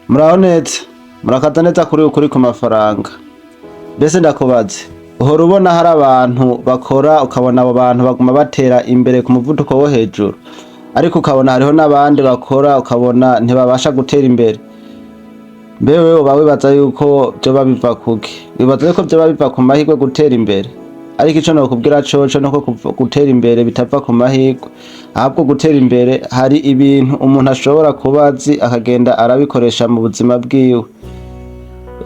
Muraho neza, murakaza neza kuri Ukuri ku Mafaranga. Mbese ndakubaze, uhora ubona hari abantu bakora, ukabona abo bantu baguma batera imbere ku muvuduko wo hejuru, ariko ukabona hariho n'abandi bakora, ukabona ntibabasha gutera imbere. Mbe wewe woba wibaza yuko vyoba biva kuki? Wibaza yuko vyoba biva ku mahirwe gutera imbere? Ariko ico nokubwira coco nuko gutera imbere bitava ku mahirwe, ahubwo gutera imbere hari ibintu umuntu ashobora kuba azi, akagenda arabikoresha mu buzima bwiwe.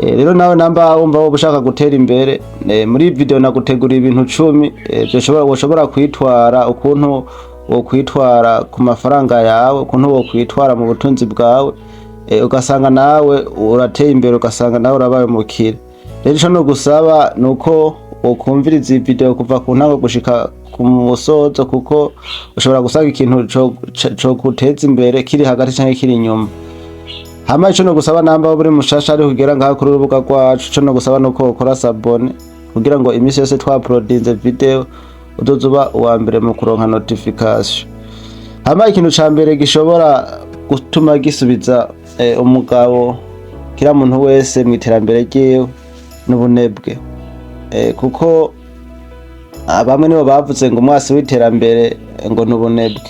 Rero nawe namba wumva woba ushaka gutera imbere, muri iyi video naguteguriye ibintu 10 woshobora kwitwara, ukuntu wokwitwara ku mafaranga yawe, ukuntu wokwitwara mu butunzi bwawe, ugasanga nawe urateye imbere, ugasanga nawe urabaye umukire. Rero ico nogusaba nuko wokumviriza iyi video kuva ku ntango gushika ku musozo, kuko ushobora gusanga ikintu coguteza imbere kiri hagati canke kiri inyuma. Hama ico nogusaba, namba uri mushasha ari kugera ngaha kuri urubuga rwacu, ico nogusaba nuko wokora s'abonner kugira ngo imisi yose twauploadinze video uzoze uba uwa mbere mu kuronka notification. Hama ikintu ca mbere gishobora gutuma gisubiza umugabo kira muntu wese mw'iterambere ryiwe n'ubunebwe. Kuko bamwe nibo bavuze ngo umwasi w'iterambere ngo n'ubunebwe.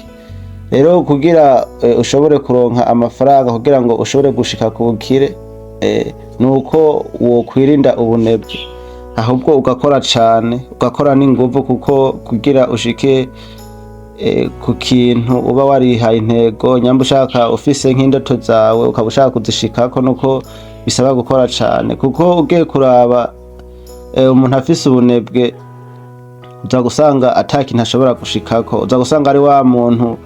Rero kugira ushobore kuronka amafaranga, kugira ngo ushobore gushika ku bukire, nuko wokwirinda ubunebwe, ahubwo ugakora cane, ugakora n'inguvu, kuko kugira ushike ku kintu uba warihaye intego, nyamba ushaka ufise nk'indoto zawe ukaba ushaka kuzishikako, nuko bisaba gukora cane. Kuko ugiye kuraba, umuntu afise ubunebwe uza gusanga ata kintu ashobora gushikako. Uza gusanga ari wa muntu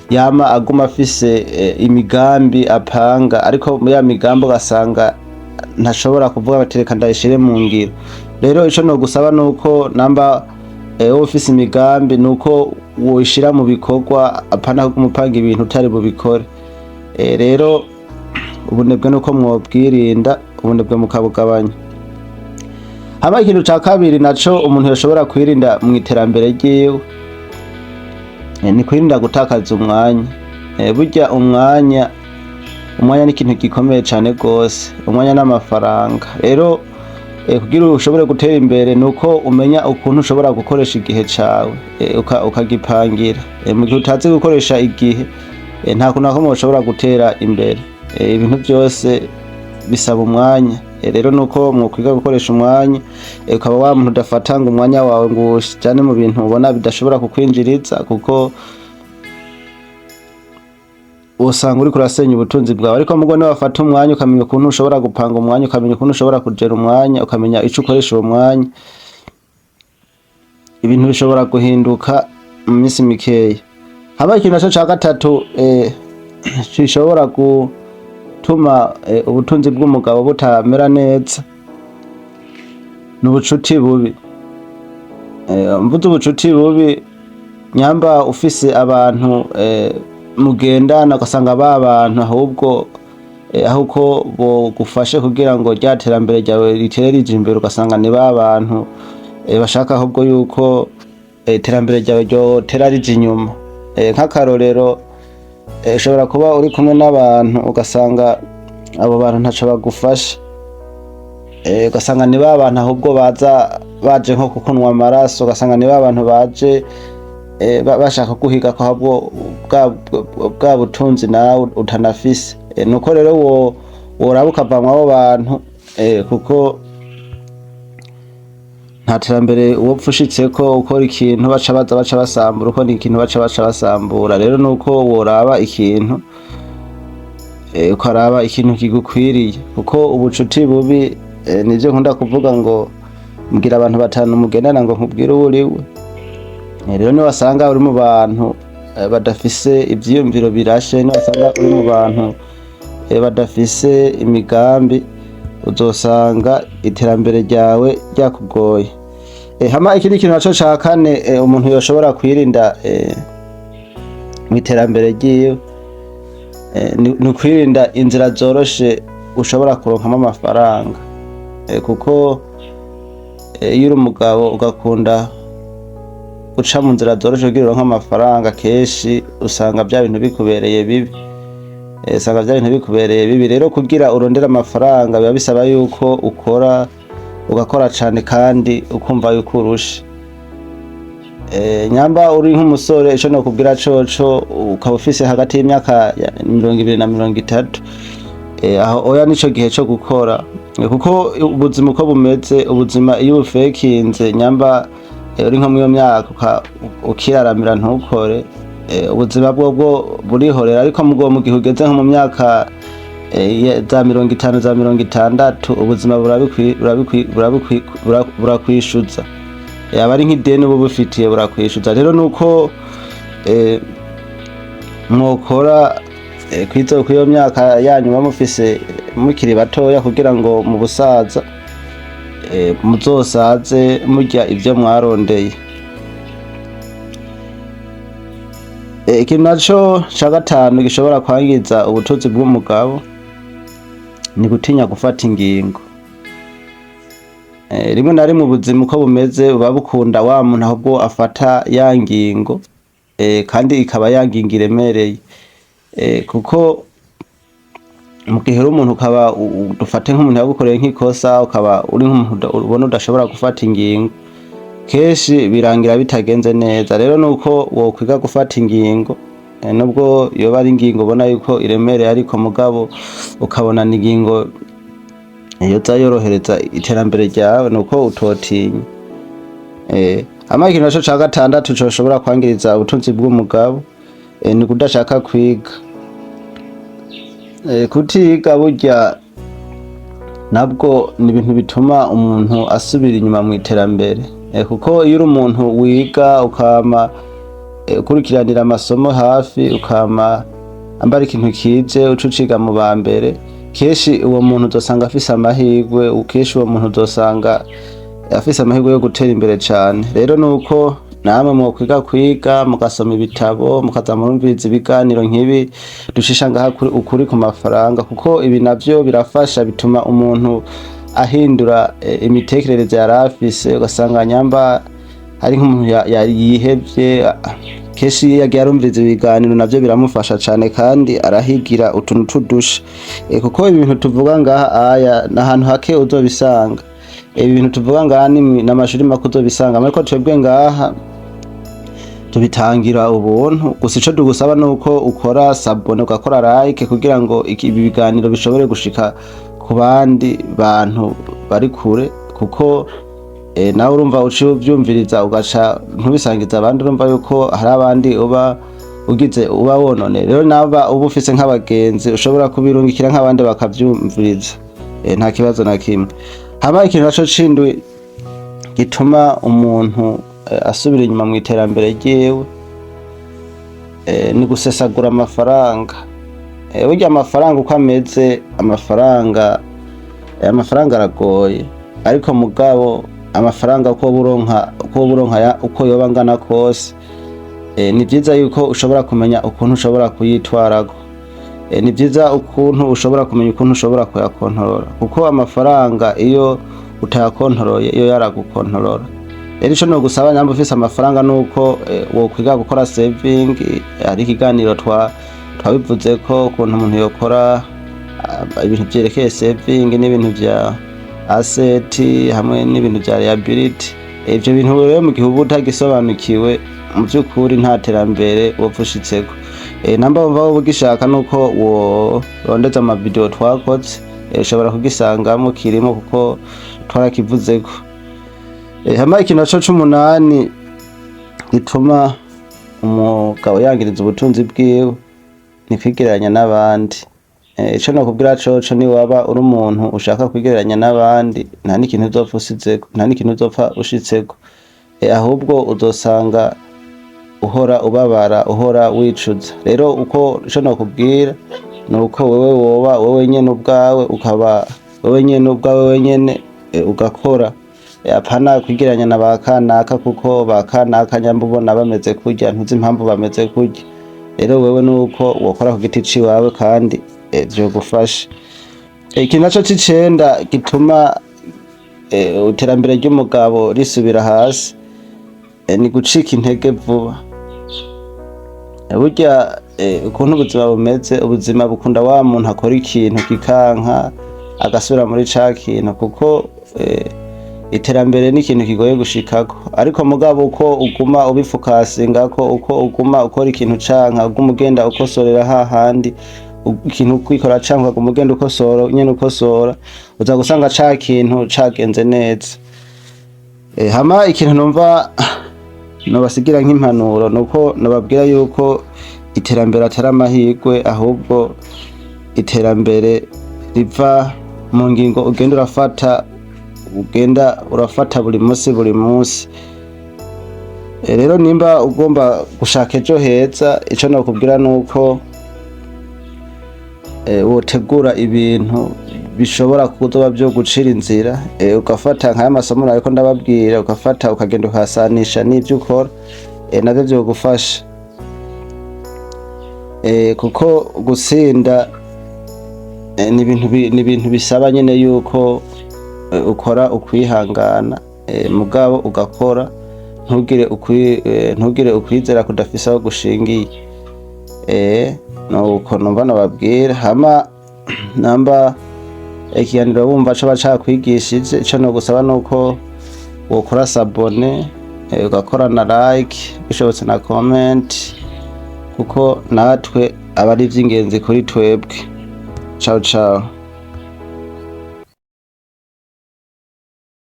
yama aguma afise imigambi apanga, ariko muri ya migambi ugasanga ntashobora kuvuga bati: "Reka ndayishire mu ngiro." Rero ico nogusaba nuko namba wowe ufise imigambi, nuko woyishira mu bikorwa, apana kuguma upanga ibintu utari bubikore. Rero ubunebwe nuko mwobwirinda, ubunebwe mukabugabanya. Hama ikintu ca kabiri naco umuntu yoshobora kwirinda mu iterambere ryiwe, ni kwirinda gutakaza umwanya. Burya umwanya ni ikintu gikomeye cane gose, umwanya n'amafaranga. Rero kugira ushobore gutera imbere nuko umenya ukuntu ushobora gukoresha igihe cawe, ukagipangira. Mu gihe utazi gukoresha igihe, nta kuntu na kumwe ushobora gutera imbere. Ibintu vyose bisaba umwanya. Rero nuko mwokwiga gukoresha umwanya, ukaba wa muntu udafata ngo umwanya wawe ngo uwujane mu bintu ubona bidashobora kukwinjiriza, kuko usanga uriko urasenya ubutunzi bwawe. Ariko mugo niwafata umwanya, ukamenya ukuntu ushobora gupanga umwanya, ukamenya ukuntu ushobora kugera umwanya, ukamenya ico ukoresha uwo mwanya, ibintu bishobora guhinduka mu minsi mikeya. Haba ikintu naco ca gatatu gishobora gutuma ubutunzi bw'umugabo butamera neza ni ubucuti bubi. Mvuze ubucuti bubi, nyamba ufise abantu mugendana, ugasanga ba bantu ahubwo ahuko bogufashe kugira ngo rya terambere ryawe ritere rija imbere, ugasanga ni ba bantu bashaka ahubwo yuko iterambere ryawe ryotera rija inyuma. Nk'akarorero, ushobora kuba uri kumwe n'abantu, ugasanga abo bantu ntaco bagufasha, ugasanga ni ba bantu ahubwo baza baje nko kukunwa amaraso, ugasanga ni ba bantu baje bashaka kuguhiga ko ahubwo bwa butunzi nawe utanafise. Nuko rero woraba ukava abo bantu, kuko nta terambere wopfa ushitseko ukora ikintu baca baza baca basambura, uko ni ikintu baca basambura. Rero nuko woraba ikintu, ukaraba ikintu kigukwiriye, kuko ubucuti bubi, nivyo nkunda kuvuga ngo mbwira abantu batanu mugendana ngo nkubwire uwo uriwe. Rero niwasanga uri mu bantu badafise ivyiyumviro birashe, niwasanga uri mu bantu badafise imigambi, uzosanga iterambere ryawe ryakugoye. Hama ikindi kintu naco ca kane umuntu yoshobora kwirinda mw'iterambere ryiwe, ni ukwirinda inzira zoroshe ushobora kuronkamo amafaranga. Kuko iyo uri umugabo ugakunda guca mu nzira zoroshe kugira uronke amafaranga, kenshi usanga vya bintu bikubereye bibi. Usanga vya bintu bikubereye bibi. Rero kugira urondere amafaranga biba bisaba yuko ukora, ugakora cane kandi ukumva yuko urushe. Nyamba uri nk'umusore, ico nokubwira coco, ukaba ufise hagati y'imyaka ya 20 na 30, aho oya, nico gihe co gukora. Kuko ubuzima uko bumeze, ubuzima iyo ubufekinze, nyamba uri nko mwiyo myaka ukiraramira ntukore, ubuzima bwobwo burihorera. Ariko mugo mu gihe ugeze nko mu myaka za 50, za 60, ubuzima burakwishuza. Aba ari nk'ideni uba ubufitiye, burakwishuza. Rero nuko mwokora kwizo kw'iyo myaka yanyu muba mufise mukiri batoya, kugira ngo mu busaza muzosaze murya ivyo mwarondeye. Ikintu naco ca gatanu gishobora kwangiza ubutunzi bw'umugabo ni gutinya gufata ingingo. Rimwe na rimwe ubuzima uko bumeze buba bukunda wa muntu ahubwo afata ya ngingo, kandi ikaba ya ngingo iremereye. Kuko mu gihe uri umuntu ukaba dufate nk'umuntu yagukoreye nk'ikosa, ukaba uri nk'umuntu ubona udashobora gufata ingingo, kenshi birangira bitagenze neza. Rero nuko wokwiga gufata ingingo, nubwo yoba ari ingingo ubona yuko iremereye, ariko mugabo ukabona ni ingingo yoza yorohereza iterambere ryawe, nuko utotinya. Hama ikintu naco ca gatandatu coshobora kwangiriza ubutunzi bw'umugabo ni kudashaka kwiga. Kutiga burya nabwo ni ibintu bituma umuntu asubira inyuma mu iterambere. Kuko iyo uri umuntu wiga, ukama ukurikiranira amasomo hafi, ukama ambara ikintu kije uca uciga mu ba mbere, kenshi uwo muntu uzosanga afise amahirwe, kenshi uwo muntu uzosanga afise amahirwe yo gutera imbere cane. Rero nuko namwe mwokwiga kwiga, mugasoma ibitabo, mukaza murumviriza ibiganiro nk'ibi dushisha ngaha kuri ukuri ku mafaranga, kuko ibi navyo birafasha, bituma umuntu ahindura imitekerereze yari afise. Ugasanga nyamba hari nk'umuntu yihevye, kenshi iyo yagiye arumviriza ibiganiro navyo biramufasha cane, kandi arahigira utuntu tudusha. Kuko ibintu tuvuga ngaha aya ni ahantu hake uzobisanga. Ibi bintu tuvuga ngaha ni n'amashuri make uzobisanga, ariko twebwe ngaha tubitangira ubuntu. Gusa ico tugusaba nuko ukora s'abonner, ugakora like, kugira ngo ibi biganiro bishobore gushika ku bandi bantu bari kure. Kuko nawe urumva uciye uvyumviriza ugaca ntubisangiza abandi, urumva yuko hari abandi uba ugize uba wonone. Rero naba uba ufise nk'abagenzi, ushobora kubirungikira nk'abandi bakavyumviriza, nta kibazo na kimwe. Hama ikintu naco c'indwi gituma umuntu asubira inyuma mu iterambere ryiwe ni gusesagura amafaranga. Burya amafaranga uko ameze, amafaranga aragoye, ariko mugabo amafaranga uko woba uronka uko yoba angana kose, ni vyiza yuko ushobora kumenya ukuntu ushobora kuyitwarako. Ni vyiza ukuntu ushobora kumenya ukuntu ushobora kuyakontorora, kuko amafaranga iyo utayakontoroye iyo yaragukontorora. Rero ico nogusaba nyamba ufise amafaranga nuko wokwiga gukora saving. Hari ikiganiro twabivuzeko ukuntu umuntu yokora ibintu vyerekeye saving n'ibintu vya asset hamwe n'ibintu vya liability. Ivyo bintu rero mu gihe uba utagisobanukiwe, mu vy'ukuri nta terambere wopfa ushitseko. Namba wumva woba ugishaka, nuko worondeza ama video twakoze, ushobora kugisangamo kirimo, kuko twarakivuzeko. Hama ikintu naco c'umunani gituma umugabo yangiriza ubutunzi bwiwe ni kwigereranya n'abandi. Ico nokubwira coco, ni waba uri umuntu ushaka kwigereranya n'abandi, nta n'ikintu uzopfa usizeko, nta n'ikintu uzopfa ushitseko. Ahubwo uzosanga uhora ubabara, uhora wicuza. Rero uko ico nokubwira nuko wewe woba wewe nyene ubwawe, ukaba wewe nyene ubwawe wenyene, ugakora. Apana kwigereranya na ba kanaka, kuko ba kanaka nyamba ubona bameze kurya, ntuzi impamvu bameze kurya. Rero wewe nuko wokora ku giti ciwawe, kandi vyogufasha. Ikintu naco c'icenda gituma iterambere ry'umugabo risubira hasi ni gucika intege vuba. Burya Ukuntu ubuzima bumeze, ubuzima bukunda wa muntu akora ikintu kikanka, agasubira muri ca kintu, kuko iterambere ni ikintu kigoye gushikako. Ariko mugabo uko uguma ubifokasingako, uko uguma ukora ikintu canka, uguma ugenda ukosorera hahandi ikintu kwikora canka, ukaguma ugenda ukosora nyene ukosora, uza gusanga ca kintu cagenze neza. Hama ikintu numva nobasigira nk'impanuro nuko nobabwira yuko iterambere atari amahirwe, ahubwo iterambere riva mu ngingo ugenda urafata buri munsi buri munsi. Rero nimba ugomba gushaka ejo heza, ico nokubwira nuko wotegura ibintu bishobora kuzoba vyo gucira inzira, ugafata nk'aya masomo nariko ndababwira, ugafata ukagenda ukayasanisha n'ivyo ukora, navyo vyogufasha. Kuko gutsinda ni ibintu bisaba nyene yuko ukora ukwihangana, mugabo ugakora ntugire ukwizera kudafise aho gushingiye. Nuko numva nobabwira. Hama namba ikiganiro wumva coba cakwigishije, ico nogusaba nuko wokora s'abonner, ugakora na like, bishobotse na comment, kuko natwe aba ari ivy'ingenzi kuri twebwe. Ciao ciao.